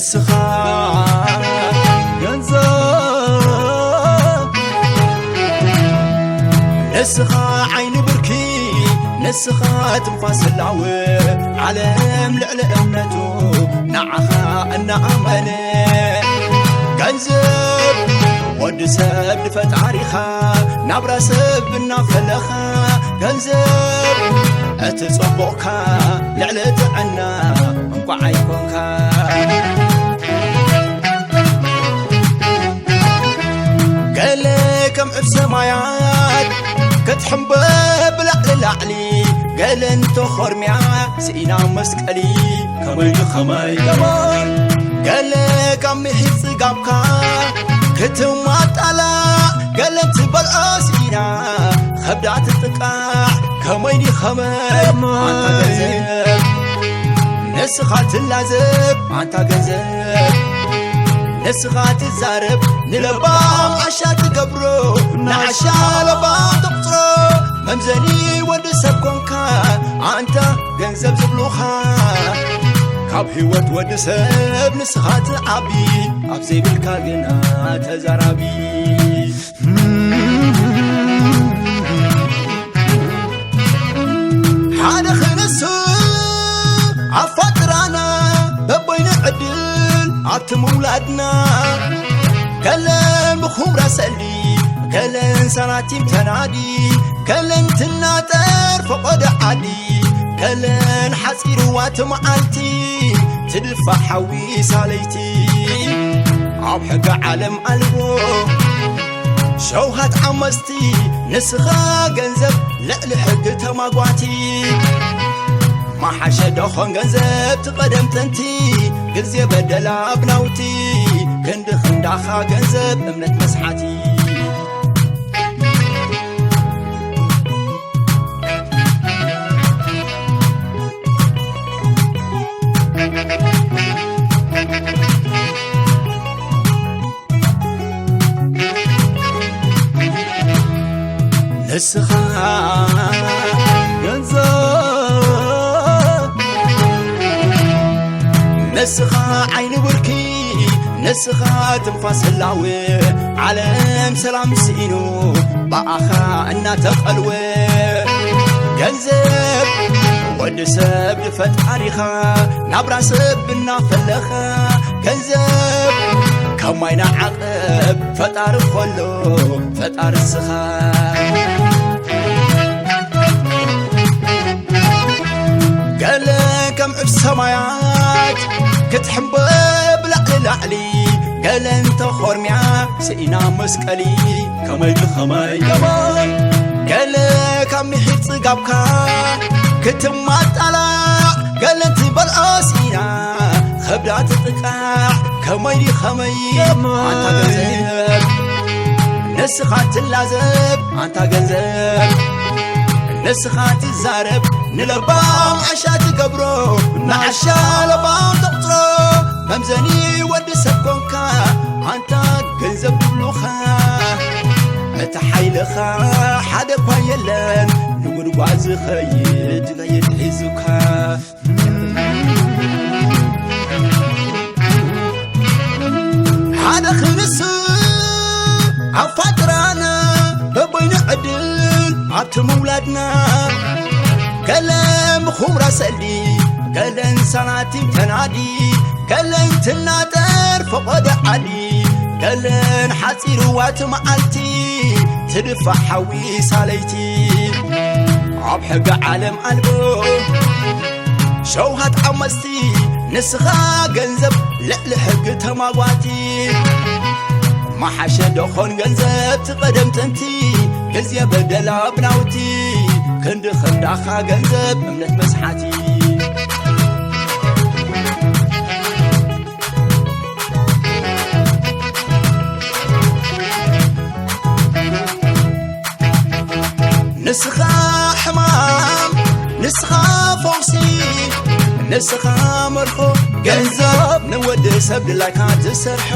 ንስኻ ገንዘብ፣ ንስኻ ዓይኒ ብርኪ፣ ንስኻ ትንፋስ ህላወ፣ ዓለም ልዕሊ እምነቱ ንዓኻ እናኣመነ። ገንዘብ ወዲ ሰብ ንፈጣሪኻ፣ ናብራ ሰብ እናፈለኻ። ገንዘብ እቲ ጽቡቕካ፣ ልዕሊ ጥዕና እንቋዕ ኣይኮንካ። ገለ ከም ዑፍ ሰማያት ክትሕምበብ ላዕሊ ላዕሊ፣ ገለ እንተኾርምያ ስኢና መስቀሊ። ከመይ ከመይ ከመይ፣ ገለ ካብ ምሒር ጽጋብካ ክትማጣላዕ፣ ገለ እንትበልዖ ስኢና ኸብዳ ትጥቃዕ። ከመይ ዲ ኸመይ፣ ኣንታ ገንዘብ፣ ንስኻ ትላዘብ ኣንታ ገንዘብ፣ ንስኻ ትዛረብ ንለባም ዓሻ ትገብሮ፣ ንዓሻ ለባም ተቑጽሮ። መምዘኒ ወዲ ሰብ ኮንካ ኣንታ ገንዘብ ዝብሉኻ። ካብ ህይወት ወዲ ሰብ ንስኻ ትዓቢ፣ ኣብ ዘይብልካ ግና ተዛራቢ። ሓደ ክንሱ ኣፋጥራና በቦይኑ ዕድል ኣብቲ ምውላድና። ገለን ብኹምራ ሰልዲ፣ ገለን ሳናቲም ተናዲ፣ ገለን ትናጠር ፈቆዶ ዓዲ፣ ገለን ሓጺርዋ እቲ መዓልቲ ትድፋእ ሓዊ ሳለይቲ። ኣብ ሕጊ ዓለም ኣልቦ ሸውሃት ዓመጽቲ፣ ንስኻ ገንዘብ ልዕሊ ሕጊ ተማጓቲ። መሓሸ ዶኾን ገንዘብ ትቐደም ጥንቲ፣ ግዜ በደላ ኣብ ናውቲ፣ ክንዲ ክንዳኻ ገንዘብ እምነት መስሓቲ። ንስኻ ገንዘብ፣ ንስኻ ዓይኒ ብርኪ፣ ንስኻ ትንፋስ ህላወ፣ ዓለም ሰላም ስኢኑ ብኣኻ እናተቐልወ። ገንዘብ ወዲ ሰብ ንፈጣሪኻ፣ ናብራ ሰብ እናፈለኻ። ገንዘብ ካብ ማይ ንዓቐብ፣ ፈጣሪ ከሎ ፈጣሪ ንስኻ። ገለ ከም ዑፍ ሰማያት ክትሕምበብ ላዕሊ ላዕሊ፣ ገለ እንተኾርምያ ስኢና መስቀሊ። ከመይ ከመይ ከመይ፣ ገለ ካብ ምሒር ጽጋብካ ክትማጣላዕ፣ ገለ እንትበልዖ ስኢና ኸብዳ ትጥቃዕ። ከመይ ከመይ፣ ኣንታ ገንዘብ፣ ንስኻ ትላዘብ ኣንታ ገንዘብ፣ ንስኻ ትዛረብ ንለባም ዓሻ ትገብሮ፣ ንዓሻ ለባም ተቑጽሮ። መምዘኒ ወዲ ሰብ ኮንካ ኣንታ ገንዘብ ትብሉኻ። እቲ ሓይልኻ ሓደ እኳ የለን፣ ንጉድጓድ ዝኸይድ ዝኸይድ ሒዙካ። ሓደ ክንስ ኣፋጥራና በቦይኑ ዕድል ኣብቲ ምውላድና። ገለን ብኹምራ ሰልዲ፣ ገለን ሳናቲም ተናዲ፣ ገለን ትናጠር ፈቆዶ ዓዲ፣ ገለን ሓጺርዋ እቲ መዓልቲ ትድፋእ ሓዊ ሳለይቲ። ኣብ ሕጊ ዓለም ኣልቦ ሸውሃት ዓመጽቲ፣ ንስኻ ገንዘብ ልዕሊ ሕጊ ተማጓቲ። መሓሸ ዶኾን ገንዘብ ትቐደም ጥንቲ፣ ግዜ በደላ ብናውቲ፣ ክንዲ ክንዳኻ ገንዘብ እምነት መስሓቲ። ንስኻ ሕማም፣ ንስኻ ፈውሲ፣ ንስኻ መርፎ ገንዘብ ንወዲ ሰብ ድላይካ ትሰርሖ።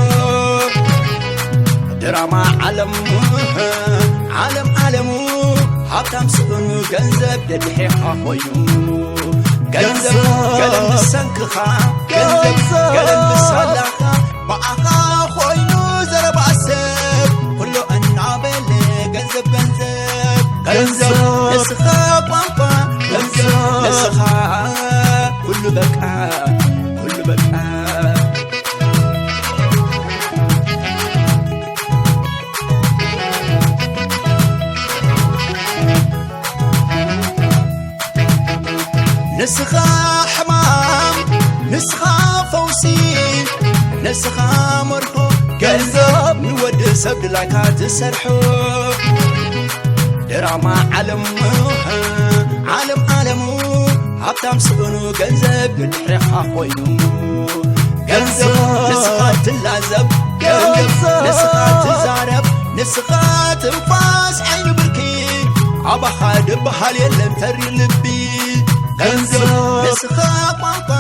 ድራማ ዓለም፣ ዓለም ዓለሙ፣ ሃብታም ስእኑ ገንዘብ ደድሒኻ ኮይኑ። ገንዘብ ገለም ብሰንክኻ፣ ገንዘብ ገለም ብሳላኻ፣ ብኣኻ ኮይኑ ዘረባ ሰብ ኩሉ እናበለ ገንዘብ፣ ገንዘብ፣ ገንዘብ ንስኻ ቋንቋ፣ ገንዘብ ንስኻ ኩሉ በቃ፣ ኩሉ በቃ። ንስኻ ሕማም፣ ንስኻ ፈውሲ፣ ንስኻ መርሆ፣ ገንዘብ ንወዲ ሰብ ድላይካ ትሰርሖ። ድራማ ዓለም፣ ዓለም ዓለሙ፣ ሃብታም ስእኑ፣ ገንዘብ ብድሕሪኻ ኮይኑ። ገንዘብ ንስኻ ትላዘብ፣ ገንዘብ ንስኻ ትዛረብ፣ ንስኻ ትንፋስ ዓይኒ ብርኪ፣ ኣባኻ ድበሃል የለን ተሪር ልቢ። ገንዘብ ንስኻ ቋንቋ፣